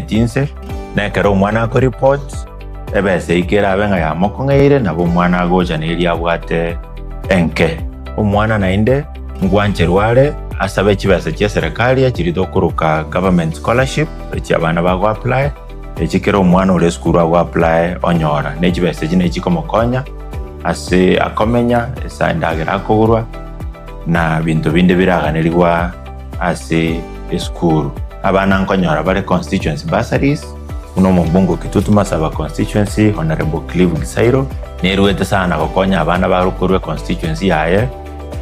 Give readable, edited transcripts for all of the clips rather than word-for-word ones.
teteneneti inse, na ekero omwana akoreport, ebesa eyio kerabe ng'a yamokong'eire, nabo omwana agocha na eria abwate enke. Omwana naende ngwancherwa are asabe chibesa chia eserekari echiria tokoroka government scholarship, echi abana bago apply, echi kera omwana ore esukuru ago apply onyora. Ne chibesa echi nachi chikomokonya ase akomenya, ase endagera akogorwa, na binto binde biraganerigwa ase esukuru. Abana nkonyora bare constituency bursaries, buna omobunge o Kitutu Masaba constituency Honourable Clive Gisairo, nerwete sana gokonya abana bare korwa econstituency yaye,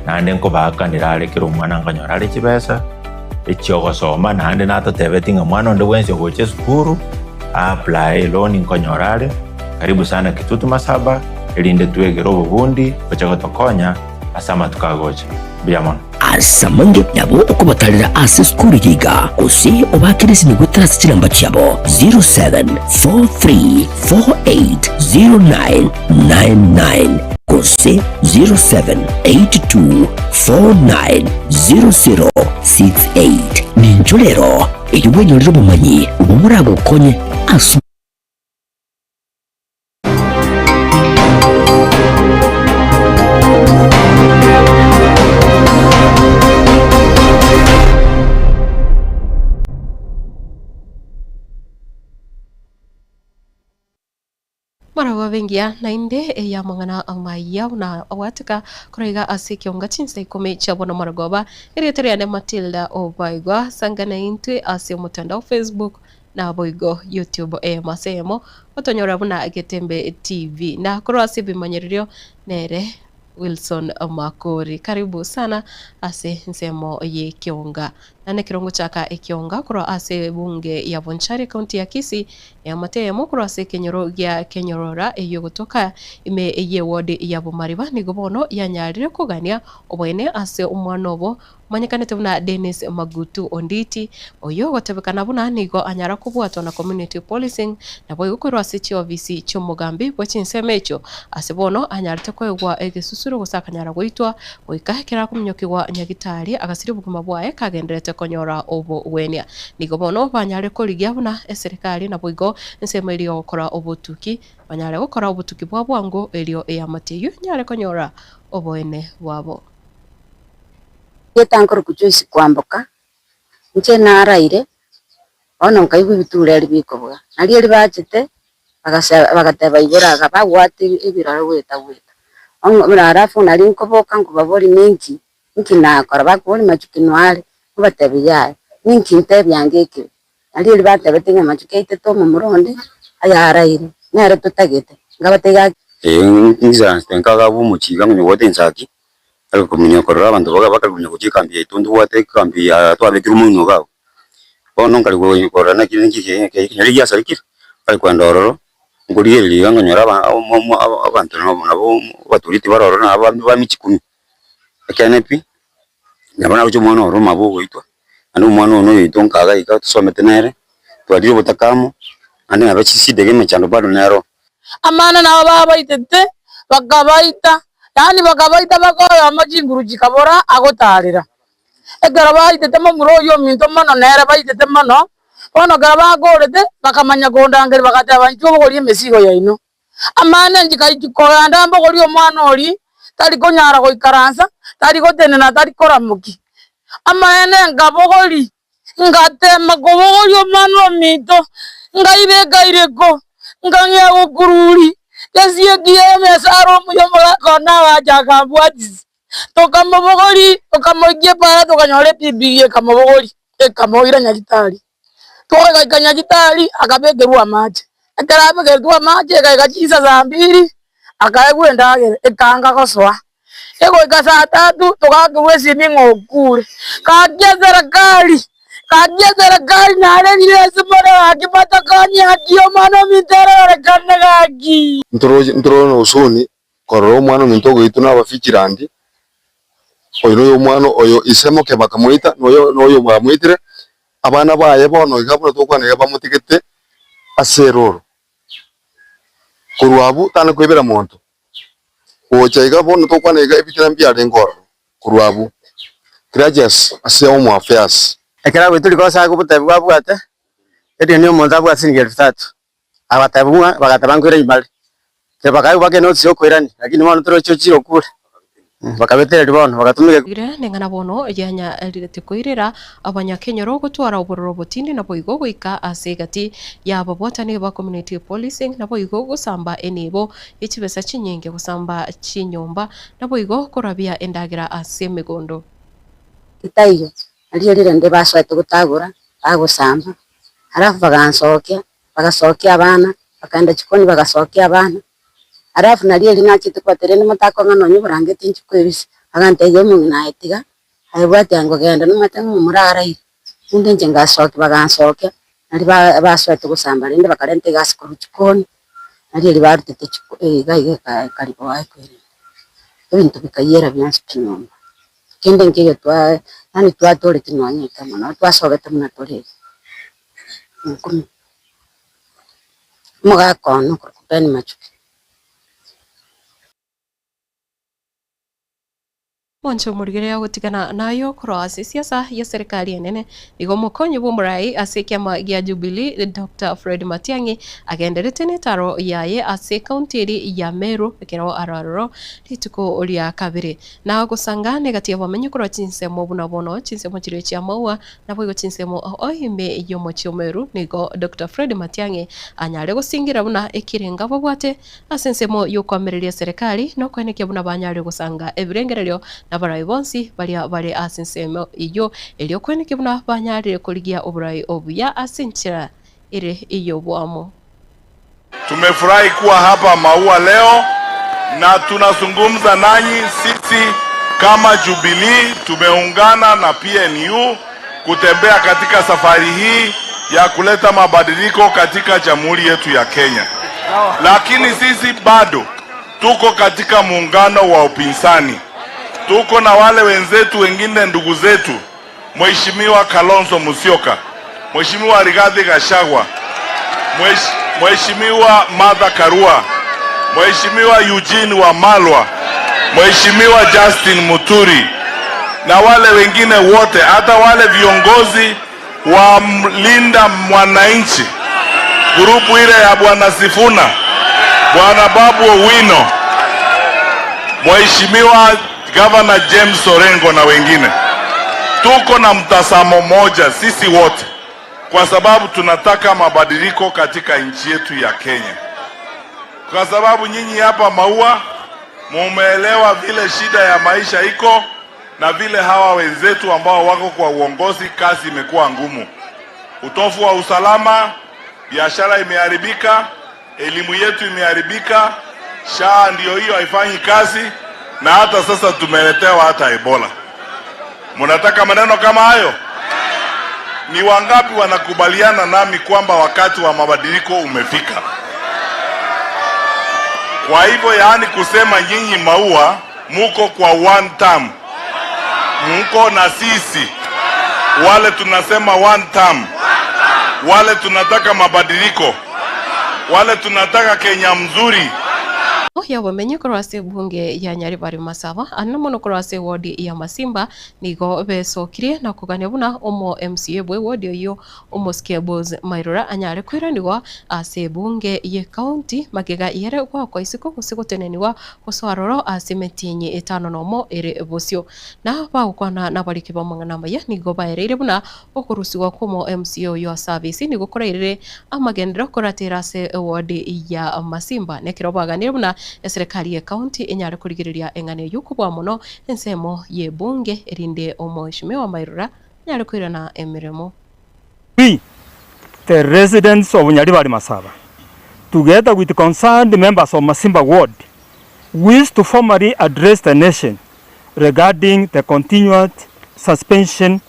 naende nkobaakanera are kera omwana nkonyora are chibesa echiogosoma, naende natotebeti ng'a mwana onde bwensi ogocha esukuru a apply eloan nkonyora are. Karibu sana Kitutu Masaba, erinde twegere obobundi gocha gotokonya ase amatuko agocha. Mbuya mono. Ase amange nabo okobatarera ase esukuru eye iga, gose obaakere esimi goetera ase chinamba chiabo 0743480999 gose 0782490068. Ninchwo rero erio bwenyorere obomanyi obwo boragokonye ase. Maragoba engiya naende ey'amang'ana amaya buna ogwateka koraiga ase ekeonga chinsa ikomi chia bono maragoba. Erieta riane Matilda Obaigwa, sangana intwe ase omotandao Facebook naboigo YouTube eyemo ase eyemo otonyora buna Getembe TV. Na korwa ase ebimanyererio nere Wilson Makori. Karibu sana ase ensemo y'ekionga. Naende ekero ngochaka ekionga korwa ase ebunge ya Bonchari ekaunti ya Kisii, eamate eyemo korwa ase ekenyoro gia Kenyorora eyio egotoka ime y'eward ya Bomariba nigo bono yanyarire kogania oboene ase omwana obo Omanyekanete buna Dennis Magutu Onditi, oyio ogotebekana buna nigo anyara kobwatwa na Community Policing naboigo korwa ase chiofisi chi'omogambi bwe chinsemo echio ase bono anyarete koegwa egesusuro gose akanyara goitwa goika ekero akominyokigwa nyagitari agasiria obogima bwaye kagendererete konyora obogwenia. Nigo bono banyare korigia buna eserekari naboigo ensemo eria yogokora obotuki banyare gokora obotuki bwa bwango erio eamate eyio enyare konyora oboene bwabo. Rieta nkorokwa Joyce Kwamboka, inche naraire, bono nkaigwa ebitura ebi bikobuga, nario erio bachete, bagase bagateba igoro iga bagwata ebirore goeta goeta, bono alafu nario nkoboka nkobaboria ninki, ninki nakora, bakoboria machuki noare, nkobatebia yaya, ninki ntebia ange ekebe, nario erio batebete ng'a machuki aitete omomura onde, ayaraire, nere totagete, nkabatebia gaki. Eeh insurance nkaga abwo omochie iga onye obwate ensaki. Tari kominya korora abanto baga bakari gochia ekambi yaito ntobwate ekambi ya twabekirwe moino iga abwo. Bono nkari korora naki nki ekenyoro giasarekire, nkare kogenda ororo, nkorigereria iga nkonyora aba omo abanto nabo nabo abatureti bare ororo nabo ba michikumi, ekeene pi, nabo naroche omwana ore omabo ogoitwa, naende omwana oyo noyoito nkaga iga tosomete nere, twarire obotaka amo, naende nabo chisida iga emechando bado nero. Amana nabo babaitete, bakabaita, yaani bakabaita mpaka oyomo chinguru chikabora agotaarera. Ekero baitete momura oyio ominto mono nere baitete mono, bono ekero bakorete, bakamanya kondangeria bagateba inchuo bogoria emesigo yaino. Amana inche kaichi kogenda mbogorie omwana oria, tari konyara goikaransa, tari gotenena, tari koramokia. Amaene nkabogoria. Ngateema kobogoria omwana ominto, nkaibeka ireko, nkang'ea gokururia gesieki y'emesa are omuya omogaka one agacha akambwatisia. Tokamobogoria, tokamoikia epaara tokanyora epigipigi ekamobogoria, ekamoira nyagitari. Togaika nyagitari akabekerwa amache, ekero abekeretwe amache egaika chinsa saa mbiri, akaegwa endagera ekaanga gosoa. Egoika saa tatu togakerwa esimi ng'a okure. Gaki eserekari, gaki eserekari narerire ase more gaki batokonye gaki omwana ominto erorekane gaki. Ntoroche ntorore na husuni korora omwana ominto ogoitwa na abafichirandi, oyo noyo omwana oyo ise moke bakamoita, na oyo na oyo bamoitire, abana baye bono iga buna togokwana iga bamotigete ase eroro. Korwa abwo tana koibera monto. Gocha iga bono tokwana iga ebitina mbiarenge ororo korwa abwo. Grudges ase home affairs. Ekero agoitwa rikosa ase obotebi bwabwate, Edeni omonto abwate siringi elfu tatu, agateba ng'a bagateba nkoira imare, ekero bakaigwa bake notice ya okoirania, lakini bono torochi ochire okure, bakabetereria bono bagatumeka. Ire neng'ana bono yanyarete koirera abanyakenyoro gotwara obororo obotindi naboigo goika ase egati y'ababwatani ba community policing naboigo gosamba enibo ye chibesa chinyinge gosamba chinyomba naboigo korabia endagera ase emegondo. Titaiyo, nario rirende basoete gotagora, bagosamba, alafu bagansokia, bagasokia abana, bakaenda chikoni bagasokia abana, alafu nario erio nachete kobata rende motakong'a nonye oborangeti inche koebisa, agantebia omong'ina aye tiga, aye bwati ango genda nomanyete ng'a omomura araire, rende inche ngasokia bagansokia, nario ba basoete gosamba rende bakarenta egasi korwa chikoni, nario erio barutete chiko iga iga ekariboa ekoirana, ebinto bikaiyera bionsi pi nyomba. Kende nkeiyo twa yaani twatoretie nonya ekemo nabo twasogete buna tore iga, nkumi. Omogaka one okorokwa Ben Machuki. Monche omorigere ogotigana naye okorwa ase esiasa y'eserekari enene. Nigo omokonyi bw'omorai ase ekiama gia Jubilee Doctor Fred Matiang'i agenderete netaro yaye ase ekaunti eri ya Meru ekero araroro rituko ria kabere. Na gosanga negati y'abamenyi korwa chinsemo buna bono chinsemo chiria chi'amaua, naboigo chinsemo o ime y'omochie o Meru, nigo Doctor Fred Matiang'i anyare gosingira buna ekerenga babwate ase ensemo y'okoamereria eserekari na okoenekia buna banyare gosanga ebirengererio nabarai bonsi baria bare ase ensemo eyio erio koenekia buna banyarire korigia oborai obuya ase enchera ere ey'oboamo. Tumefurahi kuwa hapa Maua leo na tunazungumza nanyi. Sisi kama Jubilee tumeungana na PNU kutembea katika safari hii ya kuleta mabadiliko katika jamhuri yetu ya Kenya, lakini sisi bado tuko katika muungano wa upinzani. Tuko na wale wenzetu wengine, ndugu zetu, Mheshimiwa Kalonzo Musyoka, Mheshimiwa Rigathi Gachagua, Mheshimiwa Martha Karua, Mheshimiwa Eugene Wamalwa, Mheshimiwa Justin Muturi na wale wengine wote, hata wale viongozi wa Linda Mwananchi, grupu ile ya Bwana Sifuna, Bwana Babu Owino, Mheshimiwa Governor James Orengo na wengine. Tuko na mtazamo moja sisi wote, kwa sababu tunataka mabadiliko katika nchi yetu ya Kenya, kwa sababu nyinyi hapa Maua mumeelewa vile shida ya maisha iko na vile hawa wenzetu ambao wako kwa uongozi kazi imekuwa ngumu, utofu wa usalama, biashara imeharibika, elimu yetu imeharibika, SHA ndio hiyo haifanyi kazi, na hata sasa tumeletewa hata Ebola. Mnataka maneno kama hayo? Ni wangapi wanakubaliana nami kwamba wakati wa mabadiliko umefika? Kwa hivyo, yaani kusema nyinyi Maua muko kwa one term, muko na sisi wale tunasema one term, wale tunataka mabadiliko, wale tunataka Kenya mzuri. Y'obomenyi korwa ase ebunge ya Nyaribari Masaba, anene mono korwa ase ewodi ya Masimba, nigo besokirie na kogania buna omo MCA bw'ewodi oyio Omosike Bose Mairura anyare koiranigwa ase ebunge ye county magega yere goakwa isiko gose gotenenigwa gosoa aroro ase emetienyi etano nomo ere bosio. Na bagokwana nabariki b'amang'ana amaya nigo baereire buna okorusigwa kw'omo MCA oyio ase afisi nigo korairire amagenderero koratera ase ewodi ya Masimba. Nekero baganire buna eserekari ye county enyare korigereria eng'ana eyio kobua mono ensemo y'ebunge erinde omoeshimiwa Mairura anyare koirana emeremo. We, the residents of Nyaribari Masaba, together with concerned members of Masimba Ward, wish to formally address the nation regarding the continued suspension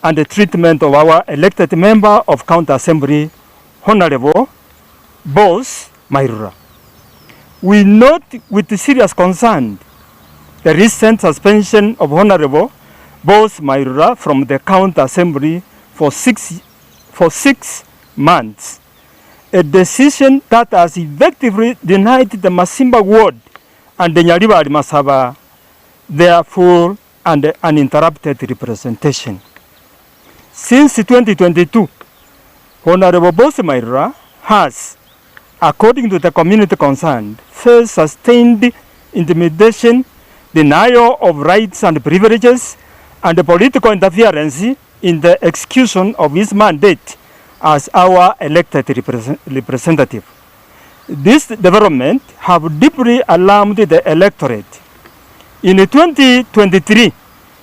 and the treatment of our elected member of County Assembly, Honorable Bose Mairura. We note with serious concern the recent suspension of Honorable Bose Mairura from the County Assembly for 6 months, a decision that has effectively denied the Masimba Ward and the Nyaribari Masaba their full and uninterrupted representation. Since 2022, Honourable Boss Mairura has, according to the community concerned, faced sustained intimidation, denial of rights and privileges, and political interference in the execution of his mandate as our elected representative. This development have deeply alarmed the electorate. In 2023,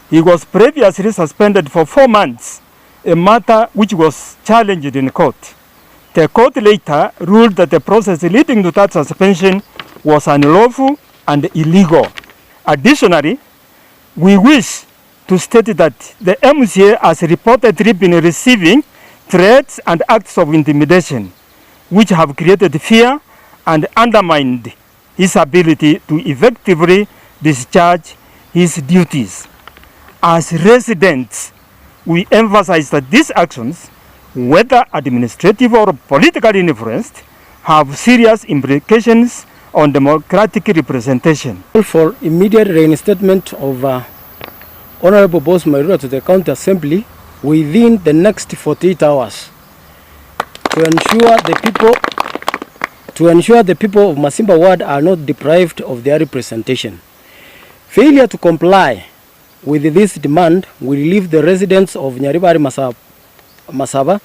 he was previously suspended for 4 months, a matter which was challenged in court. The court later ruled that the process leading to that suspension was unlawful and illegal. Additionally, we wish to state that the MCA has reportedly been receiving threats and acts of intimidation, which have created fear and undermined his ability to effectively discharge his duties. As residents, we emphasize that these actions, whether administrative or politically influenced, have serious implications on democratic representation. For immediate reinstatement of Honorable Boss Mairura to the County Assembly within the next 48 hours to ensure the people to ensure the people of Masimba Ward are not deprived of their representation. Failure to comply with this demand will leave the residents of Nyaribari Masaba,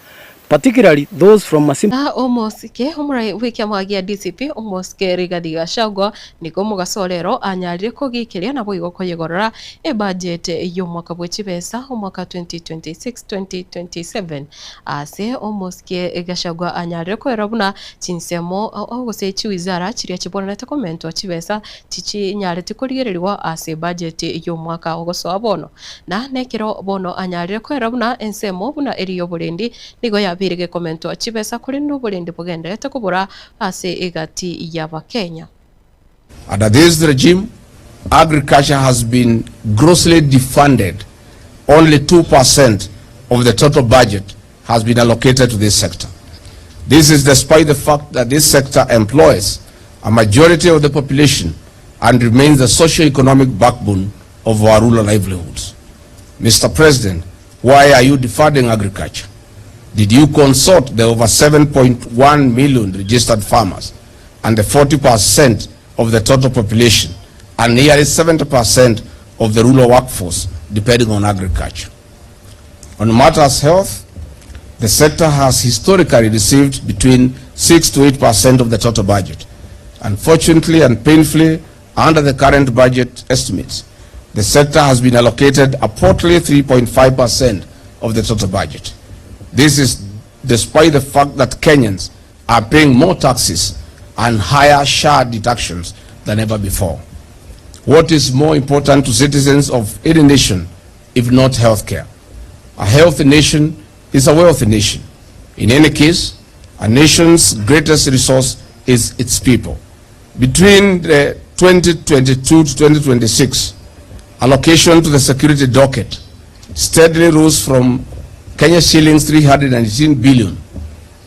particularly those from Masimba. Na omosike omorai bw'ekiama gia DCP omosike Rigathi Gachagua nigo omogaso rero anyarire kogikeria naboigo koyegorora ebudget y'omwaka bwe chibesa omwaka 2026-2027 ase omosike Gachagua anyarire koera buna chinsemo gose chiwizara chiria chibonanete komentwa chibesa tichinyareti korigereriwa ase ebudget y'omwaka ogosoa bono na nekero bono anyarire koera buna ensemo buna eri y'oborendi nigo yabeire gekomentwa chibesa korende oborendi bogenderete kobora ase egati y'Abakenya. Under this regime, agriculture has been grossly defunded. Only 2% of the total budget has been allocated to this sector. This is despite the fact that this sector employs a majority of the population and remains the socio-economic backbone of our rural livelihoods. Mr. President, why are you defunding agriculture? Did you consult the over 7.1 million registered farmers and the 40% of the total population and nearly 70% of the rural workforce depending on agriculture? On matters health, the sector has historically received between 6 to 8% of the total budget. Unfortunately and painfully, under the current budget estimates, the sector has been allocated approximately 3.5% of the total budget. This is despite the fact that Kenyans are paying more taxes and higher share deductions than ever before. What is more important to citizens of any nation if not healthcare? A healthy nation is a wealthy nation. In any case, a nation's greatest resource is its people. Between the 2022 to 2026, allocation to the security docket steadily rose from Kenya shillings 318 billion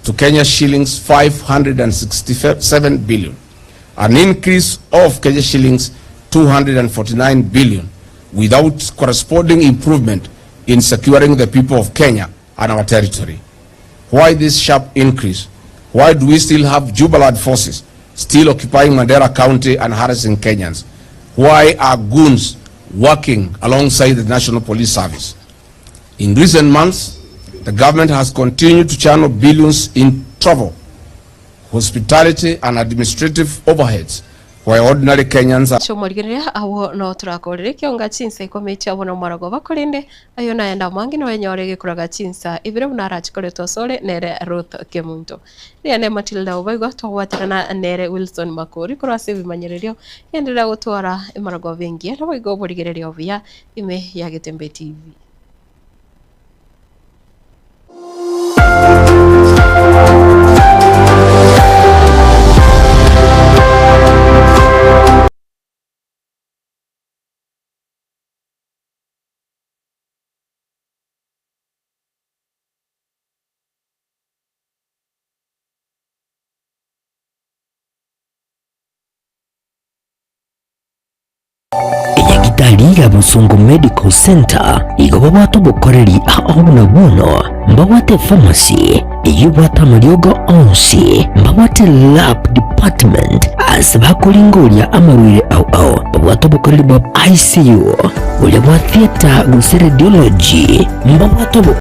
to Kenya shillings 567 billion, an increase of Kenya shillings 249 billion without corresponding improvement in securing the people of Kenya and our territory. Why this sharp increase? Why do we still have Jubaland forces still occupying Mandera County and harassing Kenyans? Why are goons working alongside the National Police Service? In recent months, the government has continued to channel billions in travel, hospitality and administrative overheads where ordinary Kenyans are. Chomorigereria abo no turakorere kionga chinsa ikome chiabo na omwarago bakorende ayo naenda mwangi no enyore gekuraga chinsa ibere buna arachikoretwo asore nere Ruth Kemunto riane Matilda Obaigwa togwaterana nere Wilson Makori korwa ase ebimanyererio enderera gotwara emarago bengi naboigo oborigereria obuya ime ya Getembe TV. Enyagitari ya Bosongo Medical Centre igo babwate obokoreri ao buna bono mbabwate epharmacy eyio ebwate amariogo onsi, mbabwate lab department ase bakoringoria amarwaire ao ao, babwate obokoreri bwa ICU, boria bwa theatre gose radiology, mbabwate obokoreri.